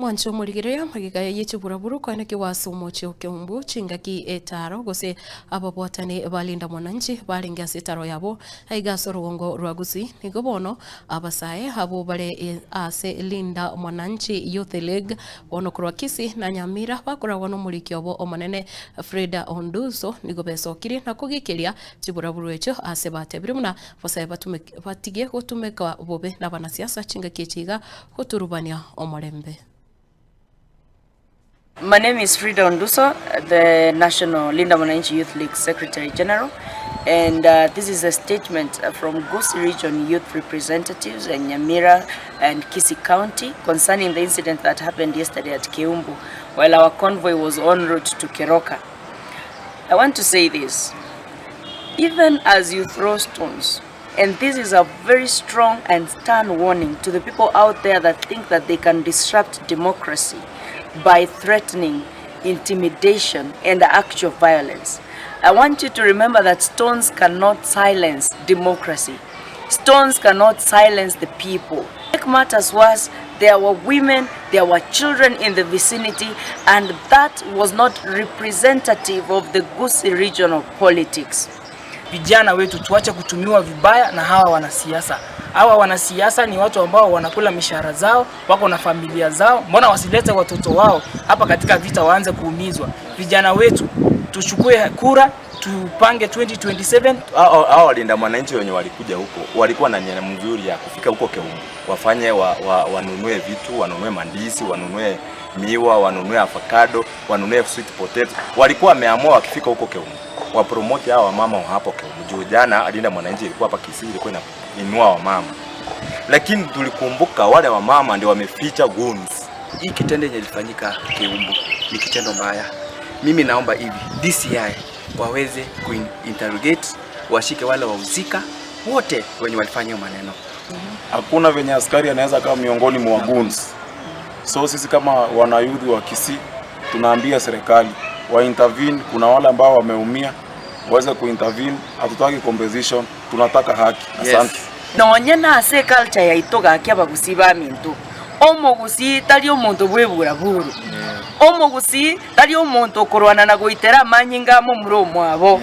Mwanche omorigereria magega ye chiburaburu koeneki gwase omochie o Keumbu chingaki etaro gose ababwatani ba Linda Mwananchi barenge ase etaro yabo aiga ase orogongo rwa Gusii. Nigo bono abasae abwo bare ase Linda Mwananchi Youth League bono korwa Kisii na Nyamira bakoragwa nomoriki obo omonene Freda Onduso nigo besokirie na kogikeria chiburaburu echio ase batebire buna abasae batige gotumeka bobe nabanasiasa chingaki echi iga goturubania omorembe. My name is Frida Onduso, the National Linda Mwananchi Youth League Secretary General, and this is a statement from Gusii Region Youth Representatives in Nyamira and Kisii County concerning the incident that happened yesterday at Keumbu while our convoy was en route to Keroka. I want to say this, even as you throw stones, and this is a very strong and stern warning to the people out there that think that they can disrupt democracy by threatening, intimidation, and actual violence. I want you to remember that stones cannot silence democracy. Stones cannot silence the people. Make matters worse, there were women, there were children in the vicinity, and that was not representative of the Gusii regional politics. Vijana wetu tuache kutumiwa vibaya na hawa wanasiasa. Hawa wanasiasa ni watu ambao wanakula mishahara zao, wako na familia zao. Mbona wasilete watoto wao hapa katika vita waanze kuumizwa? Vijana wetu tuchukue kura, tupange 2027. Hao walinda mwananchi wenye walikuja huko walikuwa na nia mzuri ya kufika huko Keumbu, wafanye wanunue vitu, wanunue mandizi, wanunue miwa, wanunue avocado, wanunue sweet potato. Walikuwa wameamua wakifika huko Keumbu wapromote hao wamama wa hapo Keumbu. Juu jana Linda Mwananchi ilikuwa hapa Kisii, ilikuwa inainua wamama, lakini tulikumbuka wale wamama ndio wameficha goons. Hii kitendo yenye ilifanyika Keumbu ni kitendo mbaya. Mimi naomba hivi DCI waweze kuinterrogate, washike wale wahusika wote wenye walifanya hiyo maneno. Hakuna venye askari anaweza kama miongoni mwa goons. So sisi kama wanayouth wa Kisii tunaambia serikali wa intervene. Kuna wale ambao wameumia waweze kuintervene. Hatutaki compensation, tunataka haki. Asante. Yes. Nonye nase culture yaito gaki abagusii baminto omogusii tari omonto bw'eburaburu omogusii tari omonto okorwana na goitera amanyinga amo muri omwabo.